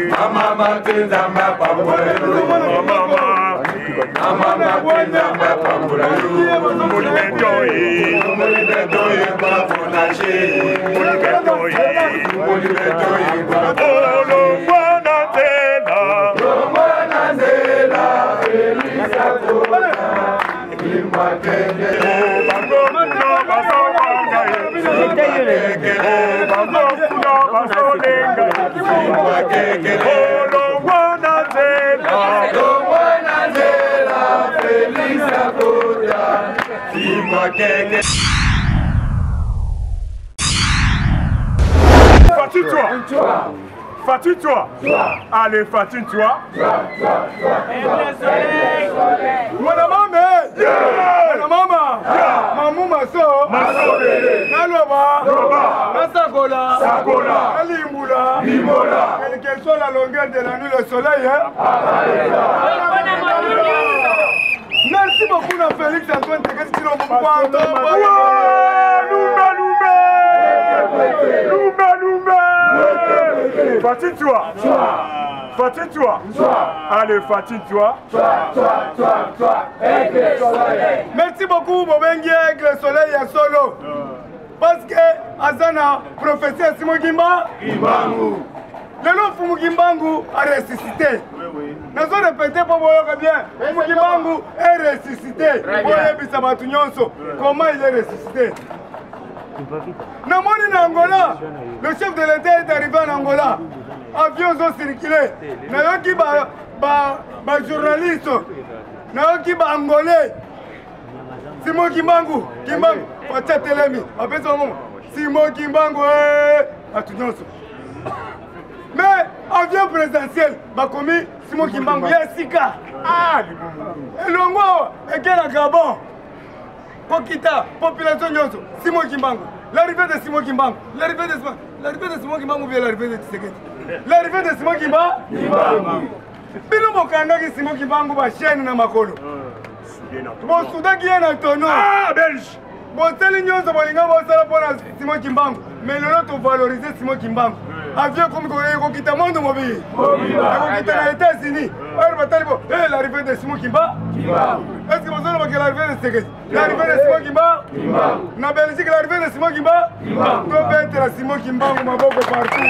Mama Marthe Nzambe apambola yo. Mama Marthe. Mama Marthe Nzambe apambola yo. Moli beto ye. Moli beto ye kwa vonaje. Moli beto ye. Moli beto ye kwa. Olongwa na nzela. Longwa na nzela. Felix Akona. Limbakende. Bango kuna bazobanga ye. Bango kuna bazolenga ye. Olongwa na nzela. Longwa na nzela. Felix Akona. Limbakende. Fatue-toi. Fatue-toi. Allez, fatue-toi. Mwana mama, mwana mama, mamu maso, naloba, nasakola, nalimbula, quelle que soit la longueur de la nuit, le soleil, hein? Merci beaucoup na Félix Antoine Tshisekedi Tshilombo Kwanto. Lumbe lumbe. Lumbe lumbe. Fatue-toi. Fatue-toi. Allez, fatue-toi. Merci beaucoup bobengi Aigle Soleil ya solo. Parce que aza na prophétie ya Simon Kimba. Kimbangu. Lelo Mfumu Kimbangu a ressuscité. Nazo répéter mpo boyoka bien. Mfumu Kimbangu est ressuscité. Boyebisa bato nyonso comment il est ressuscité. Namoni na Angola, le chef de l'État est arrivé en Angola. Avion ezo circuler. Nayoki ba ba ba journaliste. Nayoki ba angolais. Simon Kimbangu, Kimbangu, Fatshi atelemi, apesi bango Simon Kimbangu eh, bato nyonso. Mais avion présidentiel bakomi Simon Kimbangu ya sika. Ah, elongo eke na Gabon. Kokita population nyonso Simon Kimbangu. L'arrivée de Simon Kimbangu, l'arrivée de Simon, l'arrivée de Simon Kimbangu bien l'arrivée de Tshisekedi. L'arrivée de Simon Kimbangu. Bino bokangaki Simon Kimbangu ba chaîne na makolo. Bosudaki ye na tono. Ah, belge. Bosali nyonso bolinga bosala mpo na Simon Kimbangu. Mais lelo tovalorize Simon Kimbangu. Avion ekomi ekokita monde mobili. Ekokita na États-Unis. Oyo batali bo, eh l'arrivée de Simon Kimbangu. Est-ce que bozoloba ke l'arrivée de Tshisekedi? L'arrivée de Simon Kimbangu. Na Belgique l'arrivée de Simon Kimbangu. Tobetela Simon Kimbangu maboko partout.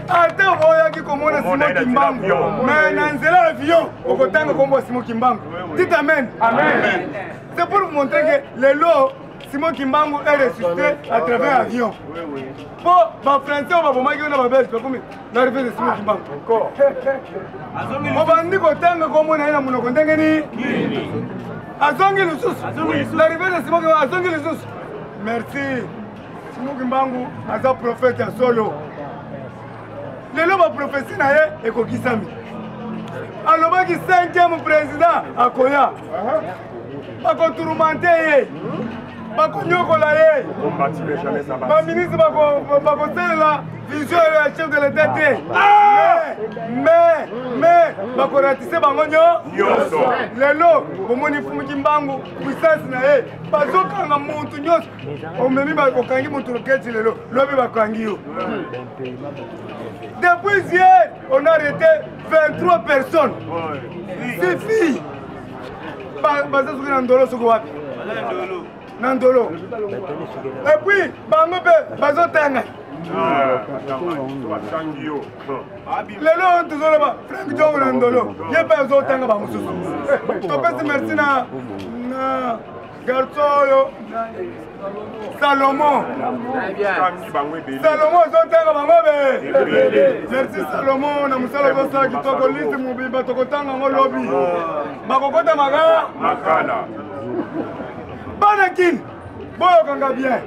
Ata oboyaki komona Simon Kimbangu, mais na nzela ya avion okotanga kombo ya Simon Kimbangu. Dites amen. Amen. C'est pour vous montrer que lelo Simon Kimbangu est ressuscité à travers avion. Po ba français oyo babomaki yo na ba belge bakomi l'arrivée de Simon Kimbangu. Obandi kotanga kombo na ye na monoko ndenge nini? Azongi lisusu. L'arrivée de Simon Kimbangu azongi lisusu. Merci. Simon Kimbangu aza prophète ya solo. Lelo ba prophétie na ye ekokisami. Alobaki cinquième président akoya. Bakotourmente ye. Bakonyokola ye. Ba ministre bakosalela vision ya chef de l'État te. Mais bakoratise bango nyonso. Lelo bomoni Mfumu Kimbangu puissance na ye bazokanga mutu nyonso. Omemi okangi mutu loketi lelo lobi bakangi yo. Depuis hier, on a arrêté 23 personnes. Six filles. Baza soki na ndolo soki wapi? Na ndolo. Et puis bango mpe bazotanga. Lelo oyo tozoloba Frank Diongo na ndolo ye mpe azotanga bamosusu. Topesi merci na garçon oyo Salomon. Salomon ozotanga bango be. Merci Salomon na mosala ozosala kitoko liste mobimba tokotanga yango lobi. Bakokota maka makala. Bana kin boyokanga bien.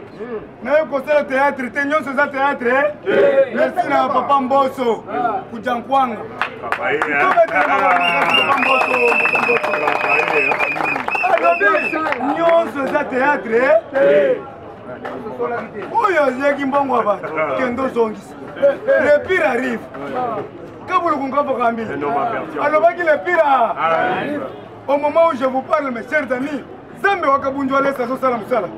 Naye kosala théâtre te nyonso eza théâtre. Merci na papa Mboso kujankwanga. Papa Mboso. Alobi nyonso eza théâtre. Oyo azwaki mbongo ya bato kende ozongisa. Le pire arrive. Kabulu kunkambo kambili. Alobaki le pire arrive. Au moment où je vous parle, mes chers amis, Nzambe wa Kabundu Alesa azosala mosala.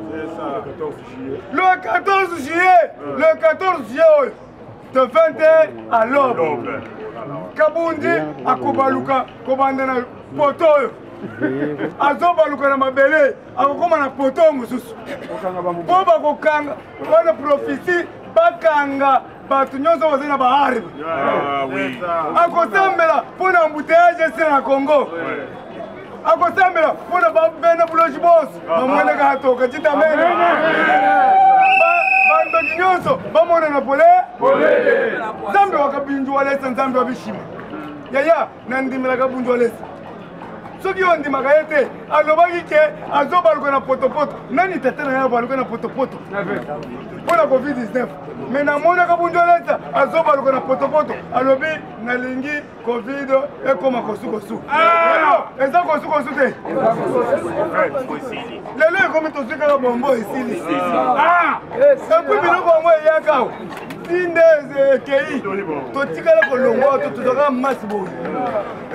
Le 14 juillet, le 14 juillet oyo, de 20h à l'aube. Kabundi akobaluka kobanda na poto oyo azobaluka na mabele akokoma na poto oyo mosusu mpo bakokanga wana profesi bakanga bato nyonso bazali na baarme ah, akosambela mpo na embouteillage esila na congo akosambela mpo na bene buloji bonso ah. bamoneka atoka citamene bandoki nyonso bamonana pole nzambe wakabindu walesa nzambe wa bishima yaya nandimelaka bundu walesa soki yo ondimaka ye te alobaki ke azobaluka na potopoto nani tata na ye abaluka na potopoto mpo na covid-19 me namonaka bunjolesa azobaluka na potopoto alobi nalingi covid ekoma kosukosu ah! eza kosukosu te lelo ekomi tozwi kaka bombo esili ah! epui biloko yango eyaka ti nde ekei totikala kolongwa to tozwaka masi boye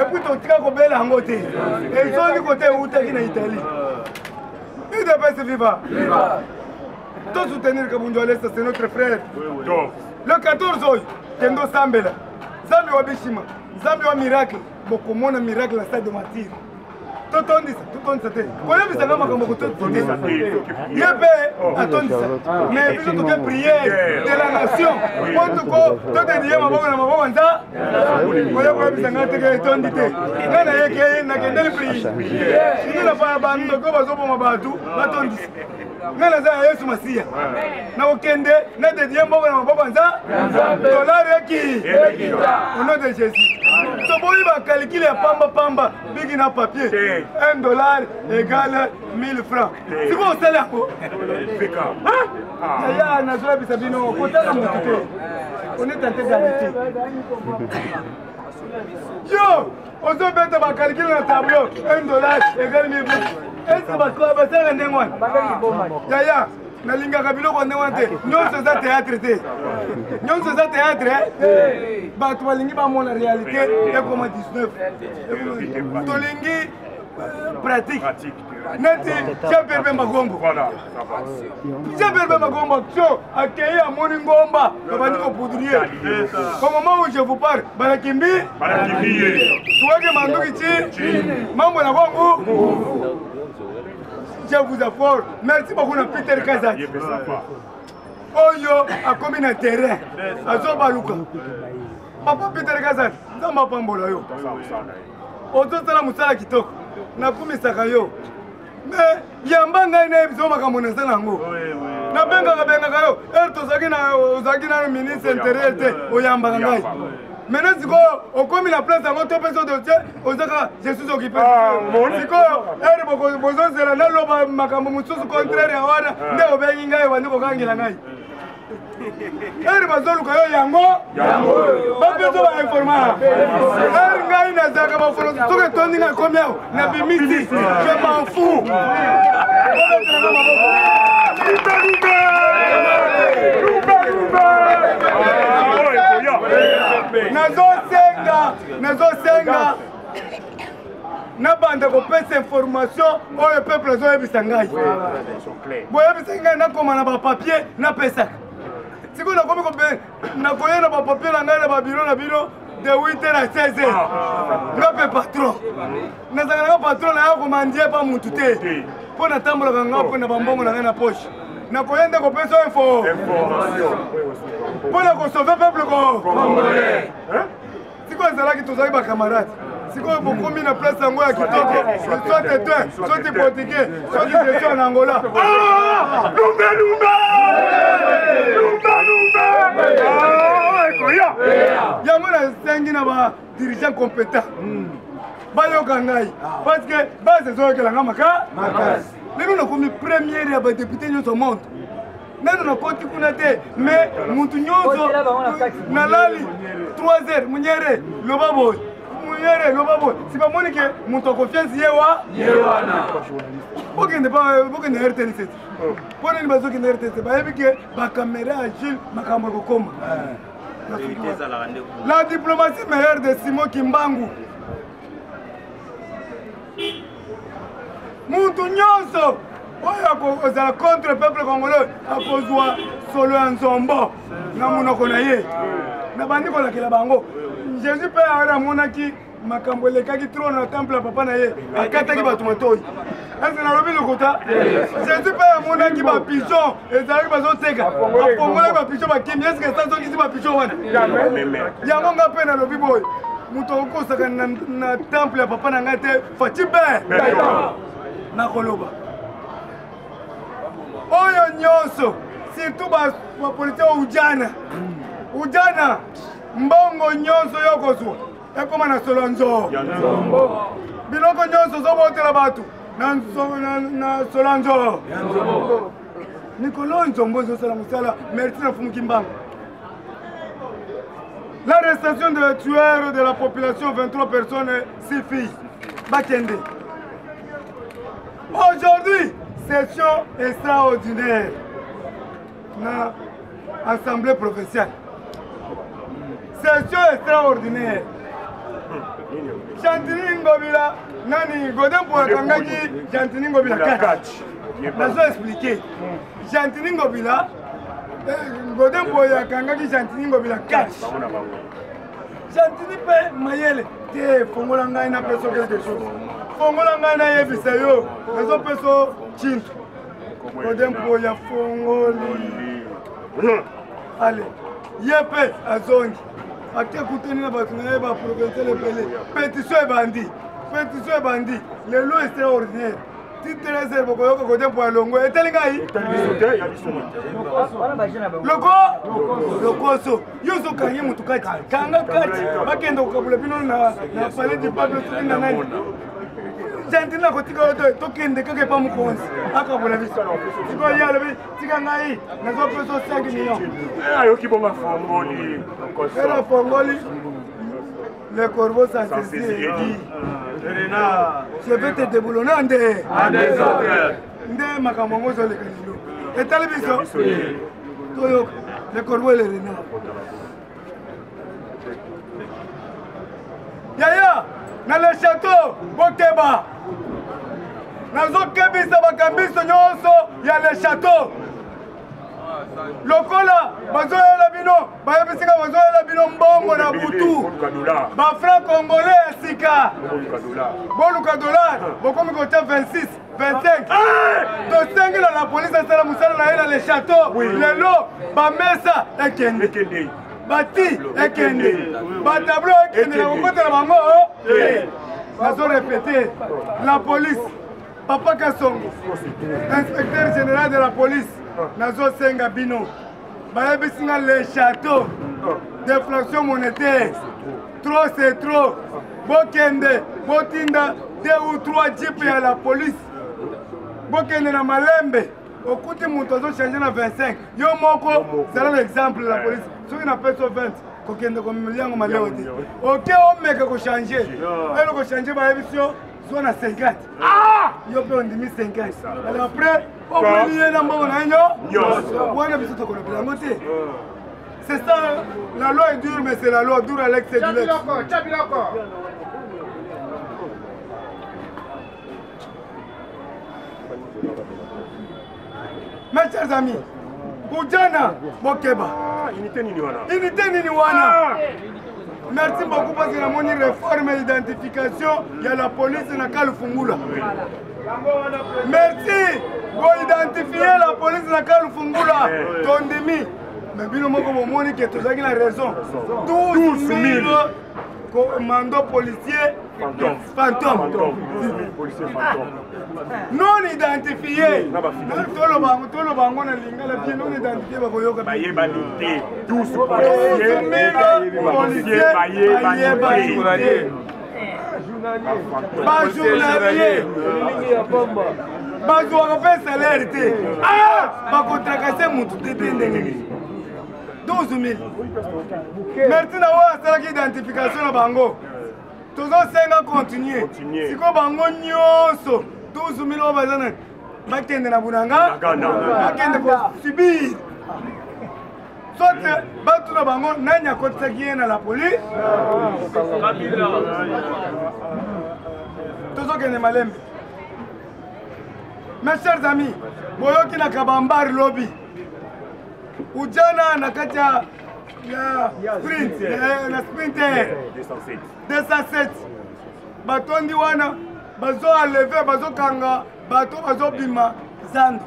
epuis totika kobela yango te ezongi kote eutaki na italie udps viva to soutenir kabundu alesa c'est notre frère le 14 oyo kende osambela nzambe wa bishima nzambe wa miracle bokomona miracle na stade de martyr totondisa totondisa te koyebisa nga makambo kotondisa te ye mpe atondisa mais biso toke priere de la nation po toko totediye maboko na maboko nza koya koyebisa nga teke etondi te nga nayeke nakendeli priere nde na bandoko bazoboma bato batondisa nga naza ya yesu masiya nakokende nadedie mbongo na maboko nza dollar eki au nom de jésus toboyi bakalikile ya pamba pamba bigi na papier 1 dollar égale 1000 francs sikoyo osali yango yaya nazoyebisa bino kotala motu te on est tenté d'arrêter yo ozobeta bakalikile na tableau 1 dollar égale 1000 francs est-ce que basalaka ndenge wana yaya nalingaka biloko ndenge wana te nyonso eza théâtre te nyonso eza théâtre eh? bato balingi bamona réalité ekoma 19 tolingi euh, pratique neti jean pierre bemba gombo jean pierre bemba gombo action akei amoni ngomba babandi kopoudrier au moment où je vous parle balakimbi tuweke manduki ci mambo na kongu je vous afford merci beaucoup na peter kazaki oyo akomi na terrain azobaluka papa peter kazaki nzambe apambola yo ozosala mosala kitoko nakumisaka yo me yamba ngai nayebisa yo makambo naza na yango nabengaka bengaka yo ere tozalaki ozalaki nano ministre interieur te oyambaka ngai maintenant sikoyo okomi na place yango to mpe so dossier oza kaka je suis occupé ah, sikoyo ere bozozela naloba makambo mosusu contraire ya wana ah. nde obengi ngai obandi kokangela ngai ere bazoluka yo yango bapesa bainforma ere ngai nazalaka bafolo soki etondi ngai ekomi awa nabimisi je m'en fous nazosenga nazosenga nabanda kopesa information oyo peuple azoyebisa ngai boyebisaki ngai nakoma na bapapier napesaka sikoyo nakomi nakoya na bapapier na ngai na babiro na bino de 8 heures à 16 heures nga mpe patron nazalaka nanga patron naya komandie pa mutu te mpo natambolaka nga mpo na bambongo na ngai na poche nakoya nde kopesa info mpo na kosauve peuple ko sikoyo ezalaki tozalaki bacamarade sikoyo bokomi na place yango ya kitoko soit etin soit hypotike soit gestion na angola ah! lumbe lumbe lumbe lumbe ah, ekoya yango nasengi na ba dirigeant compétent hmm. bayoka ngai parce que base ezoyokela ngai maka lelo nakomi première ya badepute nyonso monde nanu nakoti kuna te mais mutu nyonso nalali 3 heures munyere loba boye munyere loba boye si bamoni ke moto ya confiance ye wa bokende bokende rtnc mpo nini bazokende rtnc bayebi ke bakamera ya gile makambo ekokoma la diplomatie meilleure de simon kimbangu. Muntu nyonso oyo akozala contre peuple congolais akozwa solo ya nzombo na monoko na ye. Nabandi kolakela bango. Jésus mpe amonaki makambo elekaki trop na temple ya papa na ye, akataki bato matoi. Ese nalobi lokuta? Jésus mpe amonaki bapigeon ezalaki bazoteka, afongolaki bapigeon bakimi. Eske esazongisi bapigeon wana? Yango nga mpe nalobi boye, moto akokosaka na temple ya papa na ngai te. Fatshi be nakoloba oyo nyonso, surtout bapolitien ujana ujana, mbongo nyonso yo kozwa ekoma na solo nzoo, biloko nyonso ozobotela bato na solo ya nzoo. Mikolo nzombo ezosala mosala. Merci na Fumuki Mbango. L'arrestation de tueurs de la population, 23 personnes, 6 filles. Bakende. Aujourd'hui, session extraordinaire na Assemblée provinciale. Session extraordinaire. Gentiny Ngobila, nani Godin Mpo akangaki Gentiny Ngobila kati. Nazo expliquer. Gentiny Ngobila, Godin Mpo akangaki Gentiny Ngobila kati. Gentiny mpe mayele te, fongola ngai napesa quelque chose. Fongola ngai nayebisa yo, nazopesa chintu. Godin Mpo ya fongoli. Ale, ye mpe azongi ate kutani na bato na ye baprovincial ebele. Pétition ebandi, pétition ebandi lelo extraordinaire ti 13 bokoyoka Godin Mpo ya longo etali ngai loko lokoso. Yo ozokangi motu kati, kanga kati, bakende kokabula bino na palais du peuple soki na nani. Gentiny nakotika yo te, tokende kaka epa mokonzi akabola biso. Sikoyo ye alobi tika ngai nazopesa 5 millions. Ayoki bongo afongoli. Ela fongoli, le corbeau s'en saisit et dit: je vais te déboulonner nde nde makambo yango ozoleka lelo etali biso. Toyoka le corbeau et le renard. Yaya na le château, bokeba, nazokebisa bakambiso nyonso ya le château. Lokola bazoyela bino, bayebisika bazoyela bino mbongo na butu, bafranc congolais ya sika, boluka dollar, bokomi kotia 26 25. Tosengela la polise asala mosala na ye na le château. Lelo bamesa ekende, bati ekende, batableau ekende na kokotela bango. Nazo répéter, la police, papa Kasongo, inspecteur général de la police, nazosenga bino, bayebisi nga le château d'inflation monétaire, trop c'est trop. Bokende botinda deux ou trois jeep ya la police, bokende na malembe. Okuti moto azochange na 25, yo moko zala na exemple. La police, soki napesi yo 20, kokende komeliango maleo te. Oke omeka kochange, elo kochange, bayebisi yo zwa na 50, yo mpe ondimi 50. Alors après omoni ye na mbongo na ye nyonso wana, biso tokolobela yango te. C'est ça, la loi est dure, mais c'est la loi dure. Alex, c'est du. Mes chers amis, ujana bokeba. Unité nini wana? Unité nini wana? Merci beaucoup parce que namoni réforme identification ya la police na Kalufungula. Merci boidentifie la police na Kalufungula, tondimi. Mais bino moko bomoni ke tozalaki na raison, 12 000 commando policier fantôme non identifié. Toloba yango na lingala bien, non identifié, bakoyoka. Bayebani te. 12 000 policier bayebani te, bajournalier bazwaka mpe salaire te, bakotracasser mutu te te ndenge nini 12 000? Merci na oyo asalaki identification na bango, tozosenga continue. Sikoyo bango nyonso 12 000 oyo baza na bakende na Bunanga, bakende kosubir, soit batuna bango nani akotisaki ye na la police. Tozokende malembe. Mes chers amis, boyoki na Kabambar lobi. Ujana na kati ya sprint, eh, na sprinter 207 batondi wana bazo enleve bazokanga bato bazobima zando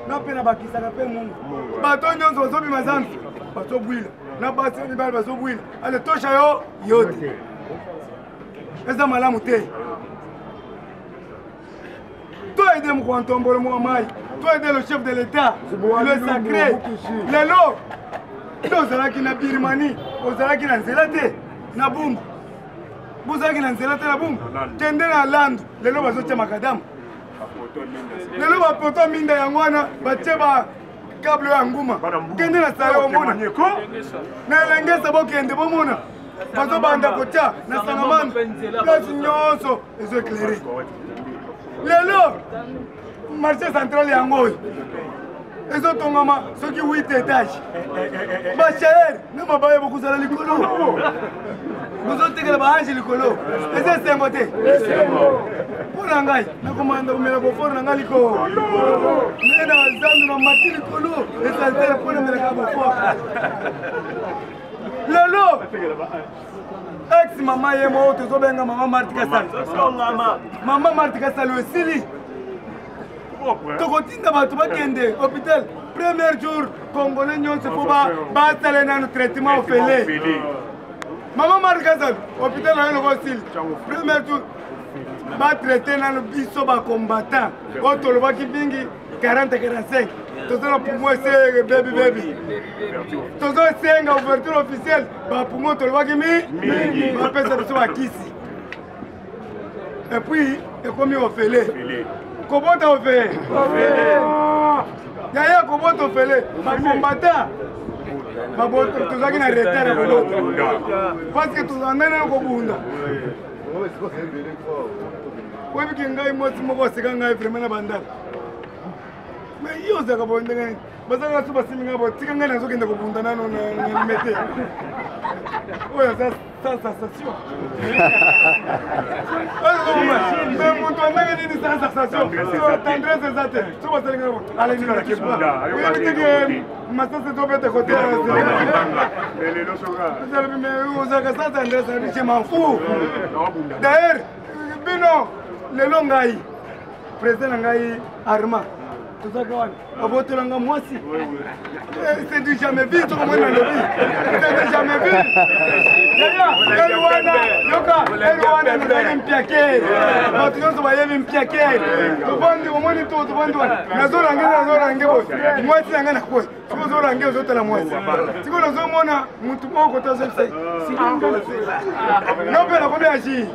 na mpe na bakisaka mpe mungu bato nyonso bazobima zando bazobwila na basi na mibali bazobwila ale tosha yo yo te eza malamu te. To aide mokwantombolo mwa mai, to aide le chef de l'État, le sacré. Lelo nde ozalaki na Birmanie, ozalaki na nzela te na Bumbu, bozalaki na nzela te na Bumbu, kende na Landu, lelo bazotia makadamu, lelo bapoto minda yango wana batie ba kable ya nguma, kende na sayo omona na Elengesa, bokende bomona bazobanda kotia na Sangamana, place nyonso ezo éclairé. Lelo marché central yango oyo ezotongama soki 8 étage, bashaere na mabaya bokozala likolo, bozotekela baange likolo. Eza esengo te mpo na ngai? Nakomanda komela bofort na ngai likolo nde na zandu na mati likolo esantere mpo namelaka bofort. Lelo ex mama ye moko tozobenga mama Marti Kasali, mama Marti Kasali esili, tokotinda bato bakende hôpital premier jour. Congolais nyonso mpo basala nano traitement ofele. Mama Marti Kasali, hôpital na yo loko esili, premier jour batraite nano biso bacombattant oyo tolobaki mingi 40 45, toza na poumon ese bebi bebi, tozosenga ouverture officielle bapoumon tolobaki mi bapesa biso bakisi. Et puis ekomi ofele kobota, ofele yaya kobota ofele. Bacombattant tozalaki na retard ya kobota parce que tozandani na kobunda. Oyebiki ngai mwasi moko aseka ngai vraiment na bandala, mais yo ozalaka boye ndenge nini? Bazalaka so basimi ngai, botika ngai nazokende kobunda nano na Limete oyo aza sans sensation. Mais moto andenge nini sans sensation, tendresse eza te? So basali ngai oyebi teke masasi tobete kote, ozalaka sans tendresse, je m'en fous. D'ailleurs bino lelo ngai président na ngai Arma tozalaka wana, abotolanga mwasi, c'est du jamais vu. Tokomoni na lobi, c'est du jamais vu. Yaya elo wana, yoka elo wana, nazalaki mpiakere, bato nyonso bayebi mpiakere. Tovandi, omoni to tovandi wana, nazorange nazorange boye mwasi na ngai na koyi. Soki ozorange, ozotala mwasi, sikoyo nazomona mutu moko kota azobisa nga mpe nakomi agi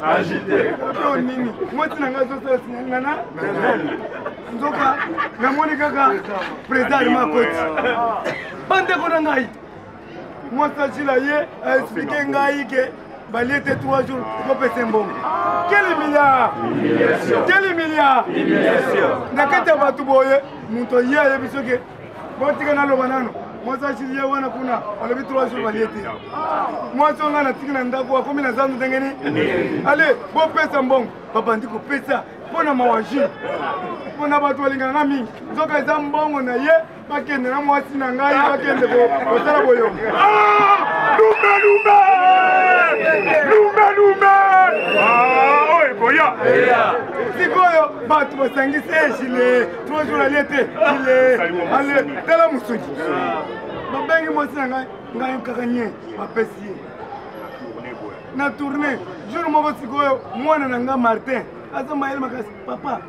to nini, mwasi na ngai azosala sinangana, nzoka namoni kaka président Arma koti. Bandeko na ngai, mwasi asila ye aexplike ngai ke balie te 3 jours, kopesa mbongo. Quel milliard, quel milliard na kati ya bato boye! Moto ye ayebi soki botika naloba nano, mwasi asili ye wana kuna alobi 3 jours balie te. Mwasi oyo ngai natiki na ndako akomi na zandu ndenge nini? Ale bopesa mbongo, babandi kopesa mpo na mawa jus, mpo na bato balingaka nga mingi. Nzoka eza mbongo na ye, bakende na mwasi na ngai, bakende kosala boyongo. Lumbe lumbe lumbe lumbe oyo ekoya. Sikoyo bato basangisi ejile 3 jours alie te, jile ale tala mosuki, babengi mwasi na ngai, ngai kaka nye bapesi ye na tourne jour moko. Sikoyo mwana na ngai Martin aza mayele makasi. Papa,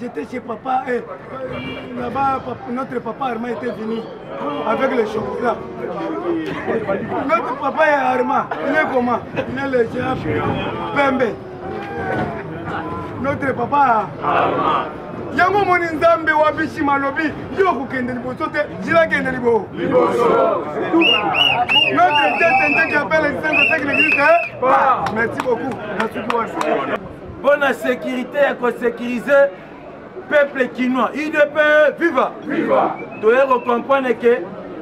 j'étais chez papa, eh, là-bas, notre papa Armand était venu avec le chocolat. Notre papa est Armand, il est comment? Il est le chef Pembe. Notre papa Armand. Yango omoni Nzambe wa bishima alobi yo okokende liboso te, jila kende liboso. Notre Dieu, c'est Dieu qui appelle l'existence de ce qui n'existe pas. Merci beaucoup. Nasuki wana. Mpo na sécurité ya kosécuriser peuple kinois, UDP viva, viva! Toye kocomprendre ke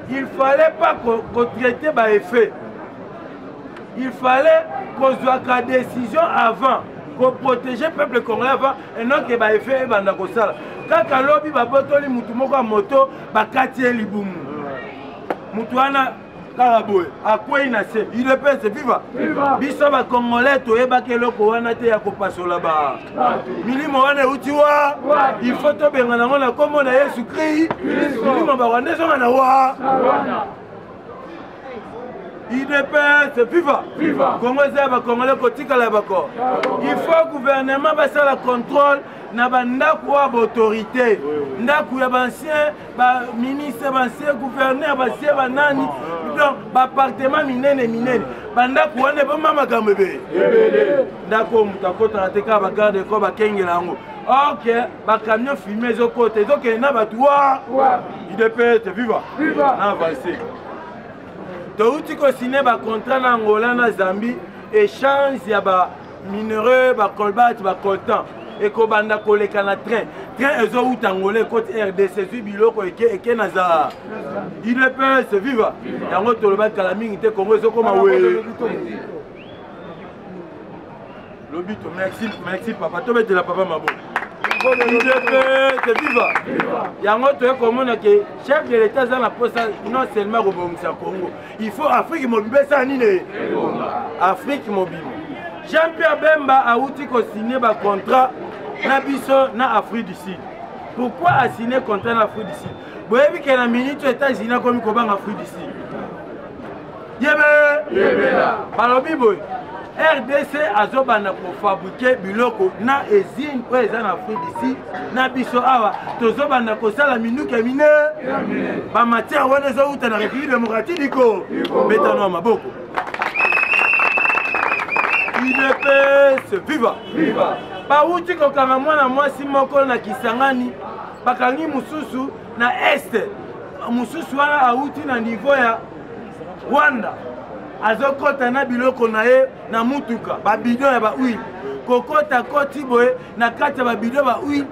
il fallait pas kotraite baeffet, il fallait kozwaka décision avant, koprotéger peuple congolais avant enoke baeffet ebanda kosala. Kaka lobi babotoli mutu moko ya moto, bakati ye libumu. Mutu wana kaka boye akwei na se. UDPS viva! Biso ba Congolais toyebaki eloko wana te ya kopasola ba milimo wana euti wa. Il faut tobengana yango na kombo na Yesu Christ. Milimo ba Rwanda ezonga na wa. UDPS viva! Congo eza ya ba Congolais, kotikala ya bako. Il faut gouvernement basala contrôle na bandako oyo baautorité, ndako ya baancien baministre, baancien gouverneur, baancien banani, donc baappartement minene minene, bandako wana eboma makambo ebele. Ndako oyo moto akotaka te, kaka bagarde ko bakengela yango. Ok, bacamion filme ezokota, ezokende na bato wa. UDPS viva! Na avance, touti kosine bacontrat na Angola na Zambie, échange ya ba minerais, bacolbat, bacoltan ekobanda koleka na train. Train ezowuta Angola, ekoti RDC, ezwi biloko, eke eke na za. UDPS viva! Yango tolobaki kala mingi te, Kongo ezokoma we lobito. Merci, merci papa, tobetela papa maboko. UDPS viva! Yango toye komona ke chef de l'État aza na posa non seulement kobongisa Congo, il faut Afrique mobimba esala nini? Afrique mobimba. Jean-Pierre Bemba awuti kosigne bacontrat na biso na Afrique du Sud. Pourquoi asigne contrat na Afrique du Sud? Boyebi ke na minute États-Unis akomi kobanga Afrique du Sud. Yebe balobi boye, RDC azobanda kofabrike biloko na usine oyo eza na Afrique du Sud. Na biso awa tozobanda kosala minuke mine, bamatière wana ezowuta na République démocratique du Congo. Betano ya maboko. UDPS viva! Bawuti kokanga mwana mwasi moko na Kisangani, bakangi mosusu na este, mosusu wana awuti na niveau ya Rwanda, azokɔta na biloko na ye na mutuka, babidon ya bahuile. Kokɔta koti boye na kati ya babidon ba huile,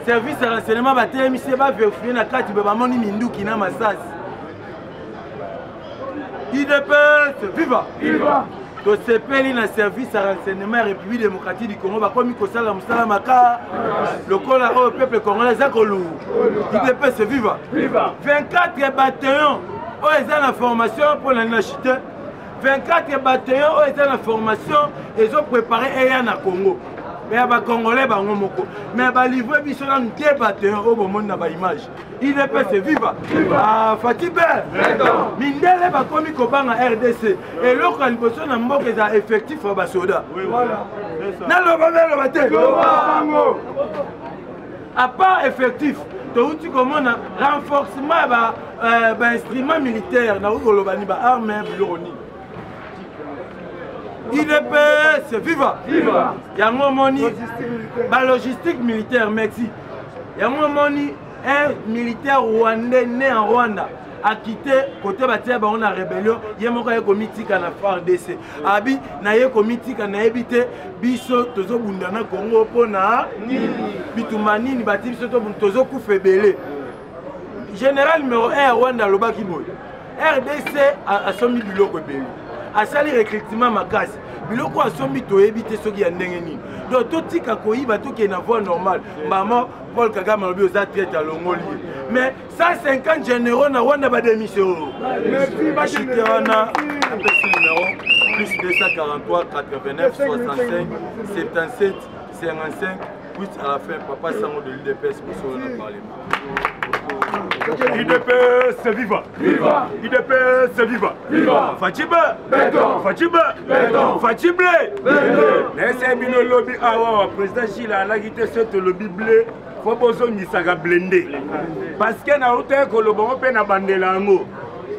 service ya renseignement batelemisi ye, baverifie na kati boye, bamoni minduki na masasi. UDPS viva! Tosepeli na service ya renseignement ya République démocratique du Congo, bakomi kosala mosala maka lokola oyo peuple congolais eza kolu. UDPS viva! 24 bataillon oyo eza na formation mpo na nina chute, 24 bataillon oyo eza na formation ezoprépare eya na Congo, me ya bacongolais bango moko, me balivre biso nanu te bataillon oyo bomoni na baimage. UDPS viva! Fati be mindele bakomi kobanga RDC. Eloko ya liboso na mboka eza effectif ya basoda. Naloba, naloba te, à part effectif, touti komona renforcement ya bainstrument militaire, nakoki koloba ni baarme, biloko nini. UDPS viva! Yango omoni balogistique militaire, merci. Yango omoni un militaire rwandais né en Rwanda akite kote batia bango na rébellion, ye moko aye komitika na FARDC. Abi naye komitika, nayebi te biso tozobunda na Congo mpona bitumba nini bati biso, tozokufa ebele. Général numéro 1 ya Rwanda alobaki boye: RDC asombi biloko ebele, asali recrutement makasi, biloko asombi toyebi te soki ya ndenge nini, donc totika koyiba, tokende na voie normale. Mama Paul Kagame alobi oza traite, alongoli ye, mais 150 généraux na Rwanda badémission. Bachite wana apesi numéro plus 243 89 65 77 55 8 à la fin. Papa Sango de l'UDPS, bosolo na parlement. UDPS viva! Viva! UDPS viva! Viva! Fatshi be! Béton! Fatshi be! Béton! Fatshi blé! Béton! Nese bino lobi awa wa président Gilles alaki te se tolobi blé fo bozongisaka blende, parce que nautaki koloba ngo mpe na bandela yango,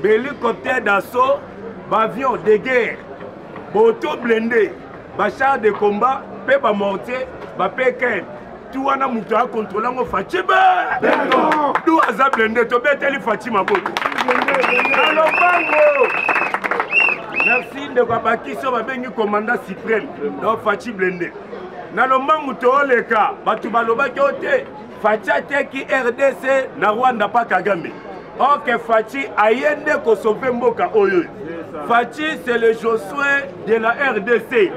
bahélicoptère d'assaut, baavion de guerre, baauto blindé, bachar de combat mpe bamortier, bapeken tu wana moto akontrole yango. Fatshi be du aza blende, tobeteli Fatshi maboko na lombango. Merci ndeko abakisi oyo babengi commandant suprême. Donc Fatshi blende na lombangu. Tooleka bato balobaki oyo te Fatshi ateki RDC na Rwanda pa Kagame. Ok, Fatshi aye nde kosauve mboka oyo. Fatshi, c'est le Josué de la RDC.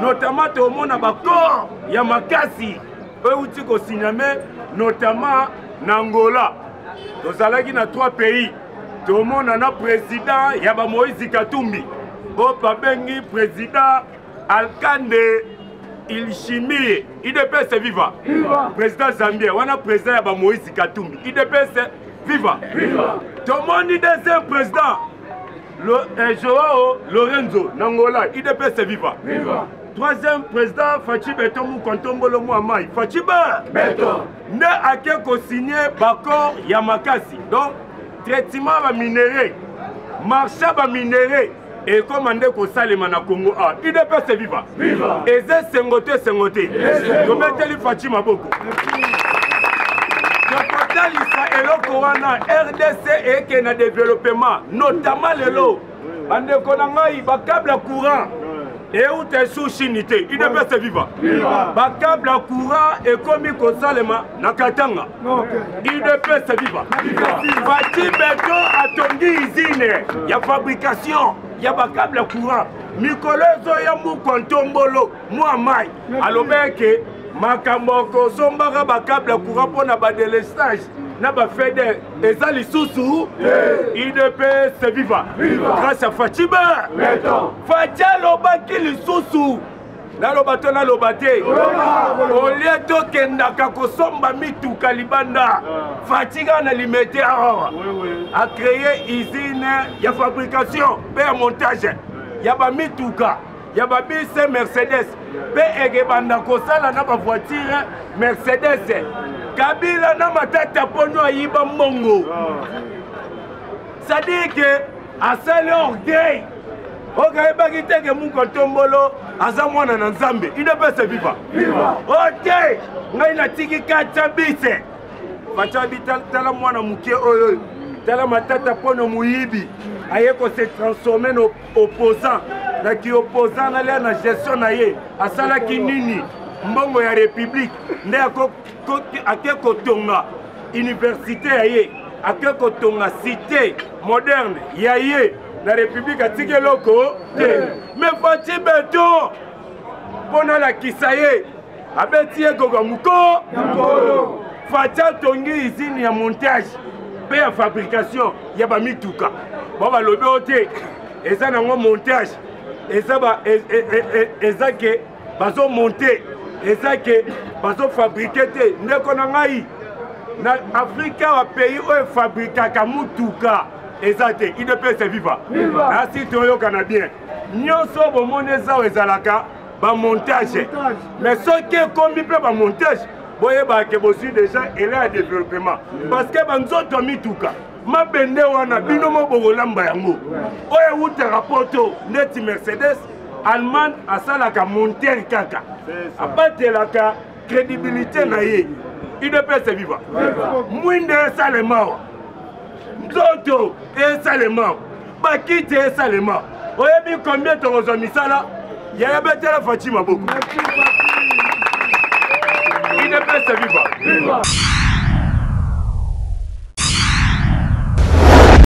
Notamment tomona bacor ya makasi oyo euti kosigname. Notamment na Angola. Tozalaki na 3 pays. Tomona na président ya ba Moïse Katumbi. Oyo babengi président Alkande Ilshimie. UDPS viva. Viva. Président Zambien, wana président ya ba Moïse Katumbi. UDPS viva. Viva. Tomoni deuxième président Joao Lorenzo n'Angola, UDPS viva. Viva. Troisième président Fatshi Beton Mukontombolo Mwamai. Fatshi Beton. Nde ake ko signer baccord ya makasi. Donc traitement ba minerais, marché ba minerais ekoma nde kosalema na Congo a UDPS viva. Viva. Eza esengo te esengo te. Tobeteli Fatshi maboko. Tokotalisa eloko wana RDC eke na développement notamment lelo bandeko na ngai bakable ya courant euta esu chine te. UDPS viva. Bakable ya courant ekomi kosalema na Katanga. UDPS viva. Fatshi Beton atongi usine ya fabrication ya bakable ya courant. Mikolo ezoya mukwa ntombolo mwa mai alobeke makambo kosombaka bakable ya courant mpo na badelestage na bafeder eza lisusu. UDPS viva grâce à Fatshi Beton. Fatshi alobaki lisusu, naloba to naloba te, olie tokendaka kosomba mituka libanda. Fatshi kaka na Limete awa acréé usine ya fabrication mpe ya montage ya bamituka ya babise Mercedes mpe ekebanda kosala na bavoiture Mercedes. Kabila na Matata Ponyo ayiba mbongo, c'est-à-dire que asali orgueil okayebaki te ke muko ntombolo aza mwana na Nzambe. UDPS viva. O te ngai natiki kati bise Fatshi tala mwana moke oyo, tala Matata Mpono moyibi aye kose transforme na opposant na ki opposant nalia na gestion na ye asalaki nini? Mbongo ya république nde ake kotonga université ya ye, ake kotonga cité moderne ya ye na république, atiki eloko te. Mais Fatshi Beton mpo nalakisa ye abeti ye goga moko. Fatshi atongi usine ya montage mpe ya fabrication ya bamituka. Bo balobi oyo te eza nango montage, eza eza ke bazomonte, eza ke bazofabrike te. Ndeko na ngai, na Afrika awa pays oyo efabrikaka mutuka eza te. UDPS viva. Nasi toyokana bien, nyonso bomoni eza oyo ezalaka bamontage, mais soki ekomi mpe bamontage, boyebaka ke bozwi déjà ele ya développement, parce que banzoto ya mituka mabende wana bino mo bokolamba yango oyo ewutaka poto neti Mercedes Allemagne asalaka montere kaka abatelaka crédibilité na ye. UDPS viva. Mwinda esalema awa, nzoto esalema, bakiti esalema. Oyebi combien tokozwa misala? Yaya, betela Fatshi maboko.